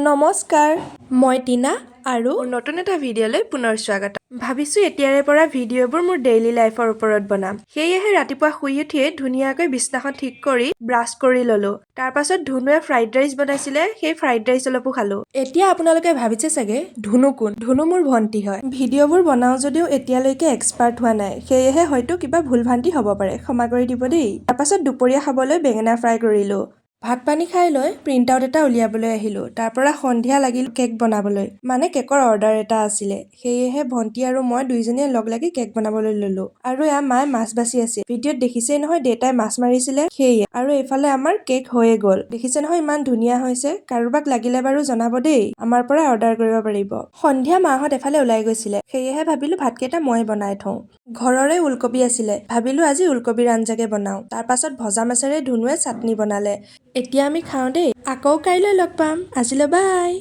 নমস্কাৰ, মই টিনা আৰু মোৰ নতুন এটা ভিডিঅ'লৈ পুনৰ স্বাগতম। ভাবিছোঁ এতিয়াৰে পৰা ভিডিঅ'বোৰ মোৰ ডেইলি লাইফৰ ওপৰত বনাম। সেয়েহে ৰাতিপুৱা শুই উঠিয়ে ধুনীয়াকৈ বিছনাখন ঠিক কৰি ব্ৰাছ কৰি ল'লোঁ। তাৰপাছত ধুনুৱে ফ্ৰাইড ৰাইচ বনাইছিলে, সেই ফ্ৰাইড ৰাইচ অলপো খালোঁ। এতিয়া আপোনালোকে ভাবিছে চাগে, ধুনু কোন? ধুনু মোৰ ভণ্টি হয়। ভিডিঅ'বোৰ বনাওঁ যদিও এতিয়ালৈকে এক্সপাৰ্ট হোৱা নাই, সেয়েহে হয়তো কিবা ভুল ভ্ৰান্তি হ'ব পাৰে, ক্ষমা কৰি দিব দেই। তাৰপাছত দুপৰীয়া খাবলৈ বেঙেনা ফ্ৰাই কৰিলোঁ। ভাত পানী খাই লৈ প্ৰিণ্ট আউট এটা উলিয়াবলৈ আহিলোঁ। তাৰ পৰা সন্ধিয়া লাগিল কেক বনাবলৈ, মানে কেকৰ অৰ্ডাৰ এটা আছিলে। সেয়েহে ভণ্টি আৰু মই দুইজনীয়ে লগ লাগি কেক বনাবলৈ ললো। আৰু এয়া মায়ে মাছ বাচি আছিল। ভিডিঅ'ত দেখিছেই নহয়, দেউতাই মাছ মাৰিছিলে। সেয়ে আৰু এইফালে আমাৰ কেক হৈয়ে গ'ল। দেখিছে নহয়, ইমান ধুনীয়া হৈছে। কাৰোবাক লাগিলে বাৰু জনাব দেই, আমাৰ পৰা অৰ্ডাৰ কৰিব পাৰিব। সন্ধিয়া মাহঁত এফালে ওলাই গৈছিলে, সেয়েহে ভাবিলো ভাতকেইটা মই বনাই থওঁ। ঘৰৰে ওলকবি আছিলে, ভাবিলো আজি ওলকবিৰ আঞ্জাকে বনাওঁ। তাৰ পাছত ভজা মাছেৰে ধুনুৱে চাটনি বনালে। এতিয়া আমি খাওঁ দেই। আকৌ কাইলৈ লগ পাম। আজিলৈ বাই।